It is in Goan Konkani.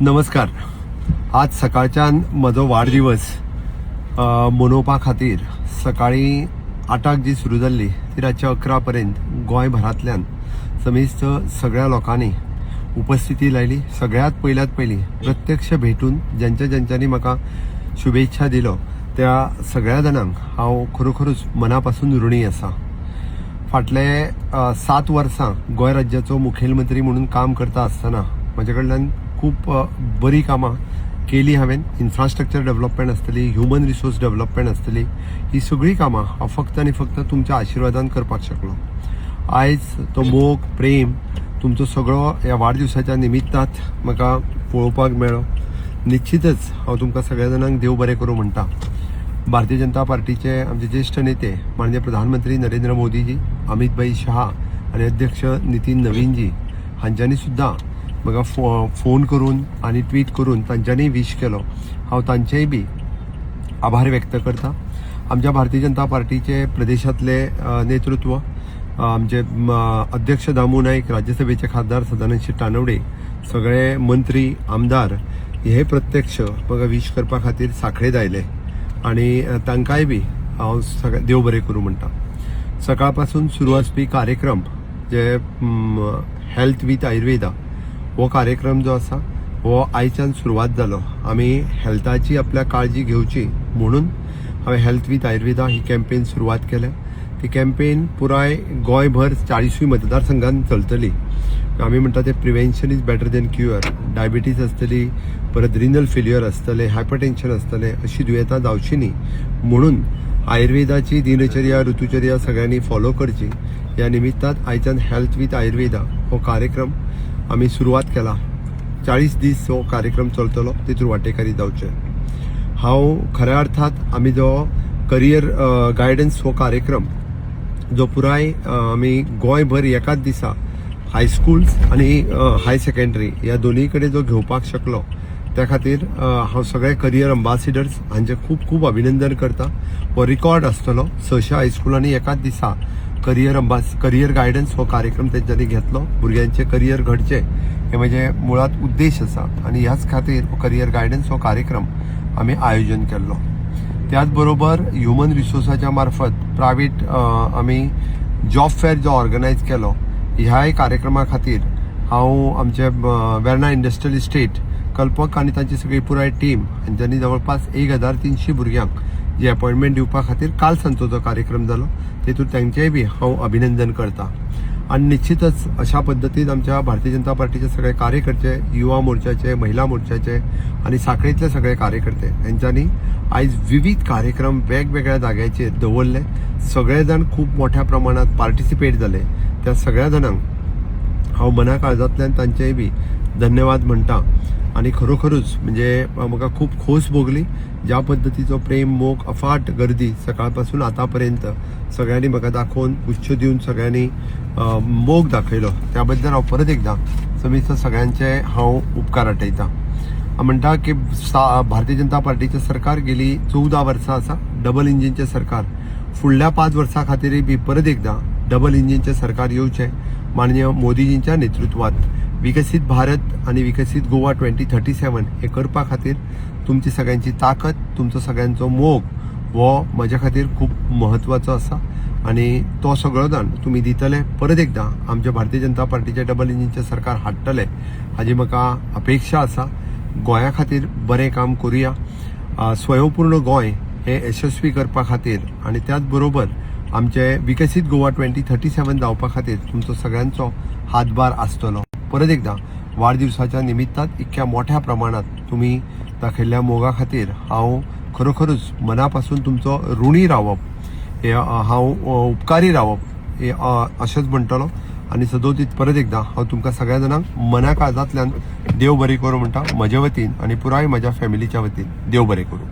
नमस्कार. आज सकाळच्यान म्हजो वाडदिवस मनोवपा खातीर सकाळीं 8 जी सुरू जाल्ली ती रातच्या 11 पर्यंत गोंयभरांतल्यान समेस्त सगळ्या लोकांनी उपस्थिती लायली. सगळ्यात पयल्यात पयलीं प्रत्यक्ष भेटून ज्यांच्या ज्यांच्यांनी म्हाका शुभेच्छा दिलो त्या सगळ्या जाणांक हांव खरोखरूच मना पासून ऋणी आसा. फाटले 7 वर्सां गोंय राज्याचो मुखेलमंत्री म्हणून काम करता आसतना म्हजे कडल्यान खूब बरी कामां केली हांवें. इन्फ्रास्ट्रक्चर डेव्हलपमेंट आसतली, ह्युमन रिसोर्स डेव्हलपमेंट आसतली, ही सगळीं कामां हांव फक्त आनी फक्त तुमच्या आशिर्वादान करपाक शकलो. आयज तो मोग, प्रेम तुमचो सगळो ह्या वाडदिवसाच्या निमित्तात म्हाका पळोवपाक मेळ्ळो. निश्चितच हांव तुमकां सगळ्या जाणांक देव बरें करूं म्हणटा. भारतीय जनता पार्टीचे आमचे ज्येष्ठ नेते माननीय प्रधानमंत्री नरेंद्र मोदीजी, अमित भाई शहा आनी अध्यक्ष नितीन नवीनजी हांच्यांनी सुद्दां म्हाका फोन करून आनी ट्वीट करून तांच्यांनी विश केलो. हांव तांचेय बी आभार व्यक्त करता. आमच्या भारतीय जनता पार्टीचे प्रदेशातले नेतृत्व, आमचे अध्यक्ष दामू नाईक, राज्यसभेचे खासदार सदानंद शेट तानवडे, सगळे मंत्री, आमदार हे प्रत्यक्ष म्हाका विश करपा खातीर साखळेत आयले आनी तांकांय बी हांव सगळे देव बरें करूं म्हणटा. सकाळ पासून सुरू आसपी कार्यक्रम जे हेल्थ विथ आयुर्वेदा हो कार्यक्रम जो आसा हो आयच्यान सुरवात जालो. आमी हेल्थाची आपल्या काळजी घेवची म्हणून हांवें health with Ayurveda he campaign सुरवात केल्या. ती कॅम्पेन पुराय गोंयभर 40ूय मतदारसंघात चलतली. आमी म्हणटा ते prevention is better than cure. Diabetes आसतली, परत रिनल फेल्युअर आसतलें, हायपरटेन्शन आसतलें, अशी दुयेंतां जावची न्ही म्हणून आयुर्वेदाची दिनचर्या, ऋतुचर्या सगळ्यांनी फॉलो करची ह्या निमित्तान आयच्यान हेल्थ विथ आयुर्वेदा हो कार्यक्रम आमी सुरवात केला. 40 दीस हो कार्यक्रम चलतलो, तितून वांटेकारी जावचे. हांव खऱ्या अर्थात आमी जो करियर गायडन्स हो कार्यक्रम जो पुराय आमी गोंयभर एकाच दिसा हायस्कुल्स आनी हाय सेकंडरी ह्या दोनूय कडेन जो घेवपाक शकलो त्या खातीर हांव सगळे करियर अंबासिडर्स हांचे खूब खूब अभिनंदन करता. हो रिकॉर्ड आसतलो, 600 हायस्कुलांनी एकाच दिसा करियर गायडन्स हो कार्यक्रम तेंच्यांनी घेतलो. भुरग्यांचे करियर घडचे हे म्हजे मुळात उद्देश आसा आनी ह्याच खातीर हो करियर गायडन्स हो कार्यक्रम आमी आयोजन केल्लो. त्याच बरोबर ह्युमन रिसोर्साच्या मार्फत प्रायवेट आमी जॉब फेअर जो ऑर्गनायज केलो, ह्याय कार्यक्रमा खातीर हांव आमचे वेर्णा इंडस्ट्रियल इस्टेट कल्पक आनी तांची सगळी पुराय टीम हांच्यांनी जवळपास 1300 भुरग्यांक जी अपॉयंटमेंट दिवपा खातीर काल सांजचो जो कार्यक्रम जालो तेतूंत तांचेय बी हांव अभिनंदन करता. आनी निश्चितच अशा पद्दतीन आमच्या भारतीय जनता पार्टीचे सगळे कार्यकर्ते, युवा मोर्चाचे, महिला मोर्चाचे आनी साखळीतले सगळे कार्यकर्ते हेंच्यांनी आयज विविध कार्यक्रम वेगवेगळ्या जाग्याचेर दवरले. सगळे जाण खूब मोठ्या प्रमाणात पार्टिसिपेट जाले. त्या सगळ्या जाणांक हांव मना काळजांतल्यान तांचेय बी धन्यवाद म्हणटा. आनी खरोखरूच म्हणजे म्हाका खूब खोस भोगली ज्या पद्दतीचो प्रेम, मोग, अफाट गर्दी सकाळ पासून आतां पर्यंत सगळ्यांनी म्हाका दाखोवन, गुच्छ दिवन सगळ्यांनी मोग दाखयलो, त्या बद्दल हांव परत एकदां समेस्त सगळ्यांचे हांव उपकार आटयता. हांव म्हणटा की भारतीय जनता पार्टीचें सरकार गेली 14 वर्सां आसा, डबल इंजिनचें सरकार. फुडल्या 5 वर्सां खातीरय बी परत एकदां डबल इंजिनचें सरकार येवचें माननीय मोदीजींच्या नेतृत्वात. विकसीत भारत आनी विकसीत गोवा 2037 हे करपा खातीर तुमची सगळ्यांची ताकद, तुमचो सगळ्यांचो मोग हो म्हज्या खातीर खूब म्हत्वाचो आसा आनी तो सगळो जाण तुमी दितले, परत एकदां आमच्या भारतीय जनता पार्टीचे डबल इंजिनचें सरकार हाडटले हाजी म्हाका अपेक्षा आसा. गोंया खातीर बरें काम करुया. स्वयंपूर्ण गोंय हें यशस्वी करपा खातीर आनी त्याच बरोबर आमचे विकसीत गोवा 2037 जावपा खातीर तुमचो सगळ्यांचो हातभार आसतलो. परत एकदां वाडदिवसाच्या निमित्तान इतक्या मोठ्या प्रमाणात तुमी दाखयल्ल्या मोगा खातीर हांव खरोखरूच मना पासून तुमचो ऋणी रावप हे हांव उपकारी रावप हे अशेंच म्हणटलो. आनी सदोदीत परत एकदां हांव तुमकां सगळ्या जाणांक मना काळजांतल्यान देव बरें करूं म्हणटा, म्हजे वतीन आनी पुराय म्हज्या फॅमिलीच्या वतीन. देव बरें करूं.